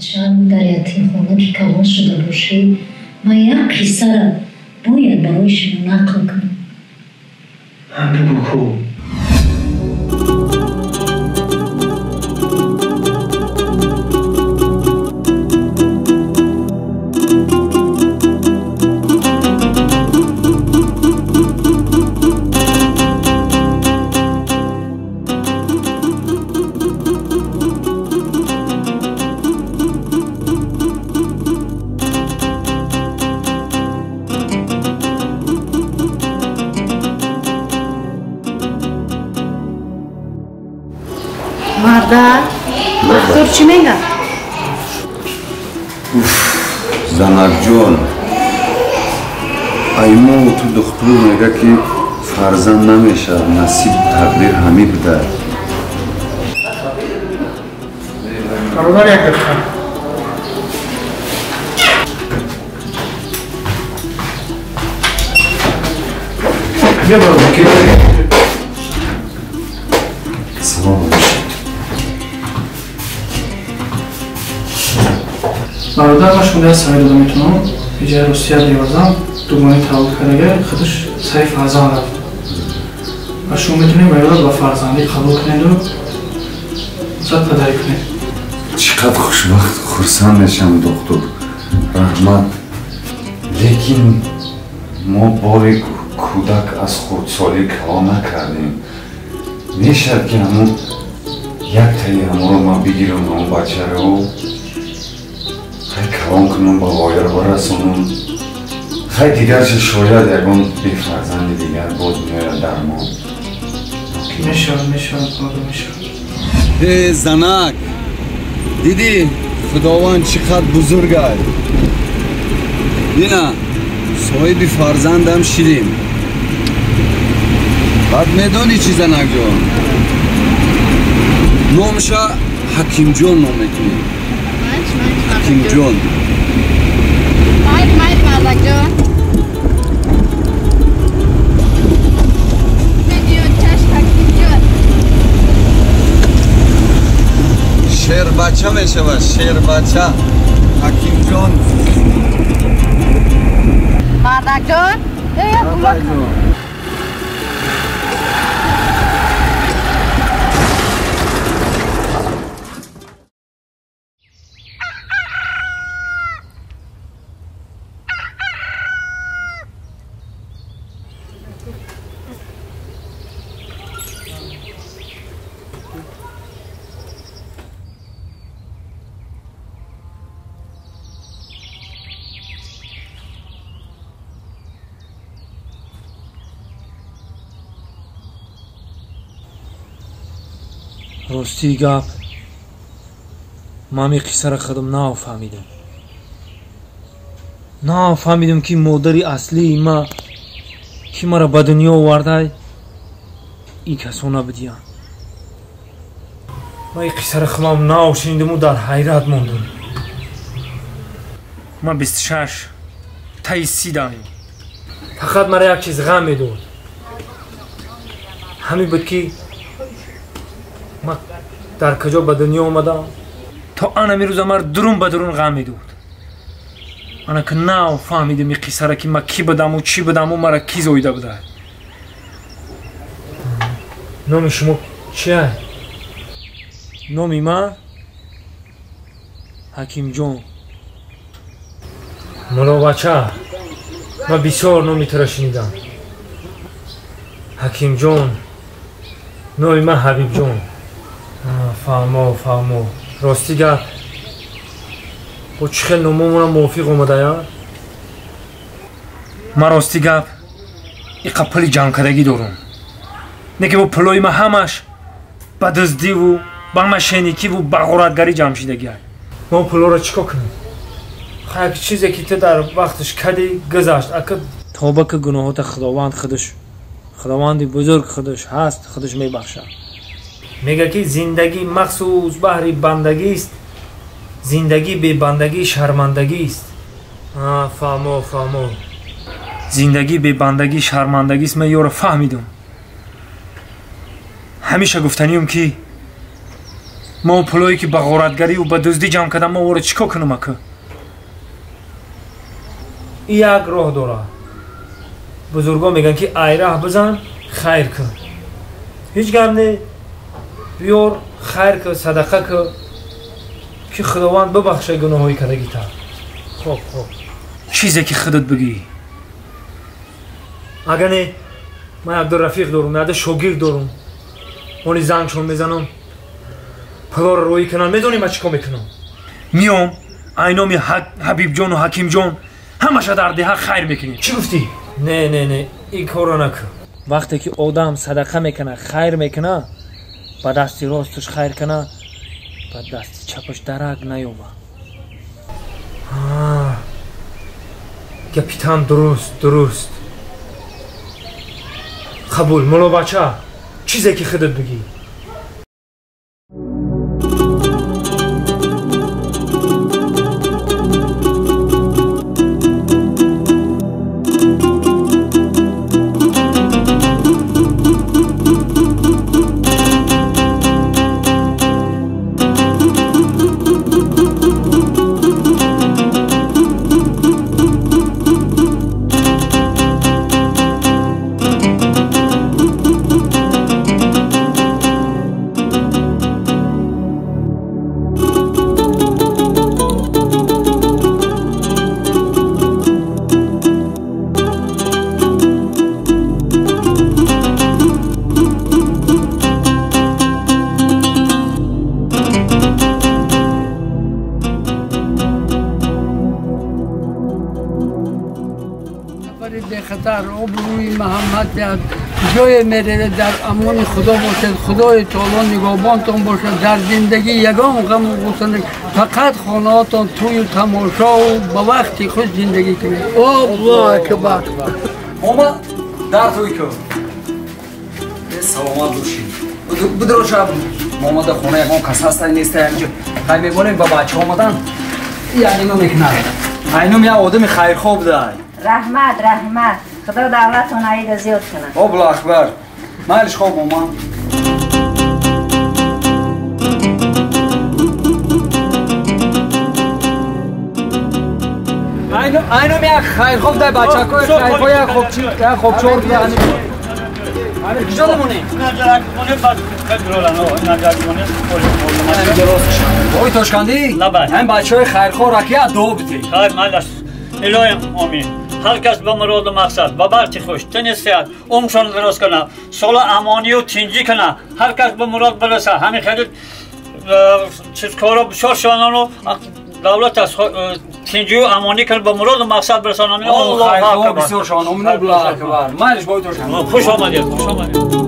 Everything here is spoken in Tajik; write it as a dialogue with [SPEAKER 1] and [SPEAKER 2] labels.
[SPEAKER 1] Бачаам, дар ятимхона ки калон шуда бошӣ, ман як қиссара бояд барои шумо нақл кунам.
[SPEAKER 2] Бигӯ ку.
[SPEAKER 3] Доктор чӣ мегӯяд?
[SPEAKER 4] Занакҷон, ай мо ту духтур мега, ки фарзанд намешавад, насиб тақдир ҳамин буда.
[SPEAKER 5] Бародар, як дақиқа. Бия, бародар.
[SPEAKER 4] Салом бошед.
[SPEAKER 5] Бародар, ман шумо савол дода метавонам. Иҷаи Русия бевазам дугонаи таваллуд кардага, худаш сари фарзанд рафт. Ва шумо метавонед вайро ба фарзандӣ қабул кунеду зад падарӣ кунед.
[SPEAKER 4] Чӣ қадр хушбахт, хурсанд мешавам, доктор, раҳмат. Лекин мо бори кӯдак аз хурдсолӣ калон накардем. Мешавад, ки ҳамун яктаи ҳамонро ман бигирам, ҳамон бачаро хай калон кунам, ба воя барасонам, хай дигарша шояд ягон бефарзанди дигар боз меояд дар мо.
[SPEAKER 5] Мешавад, мешавад, бародар, мешавад.
[SPEAKER 4] Э, занак, дидӣ, худованд чӣ қадр бузург аст? Бина, соҳиби фарзандам шидем. Баъд медонӣ чӣ, занакҷон, номша Ҳакимҷон ном мекунем. Ҳакимҷон.
[SPEAKER 3] Майли, майли, мардакҷон. Чашм, Ҳакимҷон.
[SPEAKER 4] Шербача мешавад, шербача Ҳакимҷон.
[SPEAKER 3] Мардакҷон.
[SPEAKER 6] Ростии гап, ман ин қиссаро худам нафаҳмидам, нафаҳмидам, ки модари аслии ма, ки маро ба дунё овардай, ин касо набудиянд. Ман ин қиссаро худам нашунидаму дар ҳайрат мондам. Ман 26, таи 30 даем. Фақат мара як чиз ғам медод, ҳамин буд, ки ман дар куҷо ба дунё омадам. То анами рӯза мара дурун ба дурун ғам медод. Ана ки нав фаҳмидам ин қиссара, ки ман кӣ будаму чӣ будаму мара кӣ зоида буда. Номи шумо чия? Номи ман Ҳакимҷон. Мулобача, ман бисёр номи туро шунидам, Ҳакимҷон. Номи ман Ҳабибҷон. Фаҳмо, фаҳмо. Рости гап, бо чӣ хел номомона мувофиқ омадая. Ман, рости гап, иқа пули ҷамъкардагӣ дорум, не ки бо пулои ман ҳамаш ба дуздиву ба мошенникиву ба ғоратгарӣ ҷамъ шидагиай. Мо пулоро чӣ кор кунем? Як чизе ки ту дар вақташ кадӣ, гузашт. Ака, тоба ки, гуноҳота Худованд худаш, Худованди бузург худаш ҳаст, худаш мебахшад. Мега, ки зиндагӣ махсус баҳри бандагист, зиндагӣ бебандагӣ шармандагист. Фаҳмо, фаҳмо. Зиндагӣ бебандагӣ шармандагист. Ман ёро фаҳмидум. Ҳамеша гуфтаниюм, ки Мо пулое ки ба ғоратгариву ба дуздӣ ҷамъ кардам, мо оро чӣ кор кунам ака? Як роҳ дорад. Бузургон мегӯянд ки айраҳ бизан, хайр кун. Ҳеҷ гап не, биёр хайр кун, садақа кун, ки Худованд бибахшад гуноҳҳои кардагита. Хоб, хоб. Чизе ки худат бигӯӣ. Агар не, ман якду рафиқ дорум, якду шогирд дорум. Они зангшон мезанам, пулоро роӣ кунам, медонӣ ман чӣ кор мекунам? Миём, айноми Ҳабибҷону Ҳакимҷон ҳамаша дар деҳа хайр мекунем. Чӣ гуфтӣ? Не, не, не, ин корро накун. Вақте ки одам садақа мекунад, хайр мекунад, ба дасти росташ хайр кунад, ба дасти чапаш дарак наёбад. Гапитам дуруст, дуруст. Қабул, муллобача, чизе ки худат бигӣ.
[SPEAKER 7] جای میره در امان خدا باشد، خدای تعالی نگهبانتون باشد، در زندگی یگان غم و غصه، فقط خانه‌هاتون توی تماشا و با وقتی خوش زندگی کنید. الله اکبر.
[SPEAKER 8] ماما در توی کن. سلامت باشید. بدرو شب ماما در خونه یگان کس هست نیست اینجا. خیلی میبونیم با بچه آمدن. یعنی ما میکنن. اینم یه آدم خیرخواه بوده.
[SPEAKER 3] رحمت رحمت. خدا دولتون عید زیاد کنه.
[SPEAKER 8] الله اکبر. مالش خوب ماما. اینو یک خیرخواه ده بچه‌های خیرخواه خوب چی خوب چور بوده. کجا دمونی؟ وای تاشکندی؟ هم بچه‌های خیرخواه را که دو بدی.
[SPEAKER 9] خیر مالش. الهیم آمین. هر کس به مراد و مقصد و برچی خوش تن صحت عمرشان درست کنه، صلح امانی و تنجی کنه، هر کس به مراد برسه. همین خیلی چیز کارا بسیار شانان و دولت از تنجی و امانی کنه، به مراد و مقصد برسانه. الله اکبر.
[SPEAKER 8] بسیار شانان. الله اکبر. مالش باید.
[SPEAKER 9] خوش آمدید. خوش آمدید.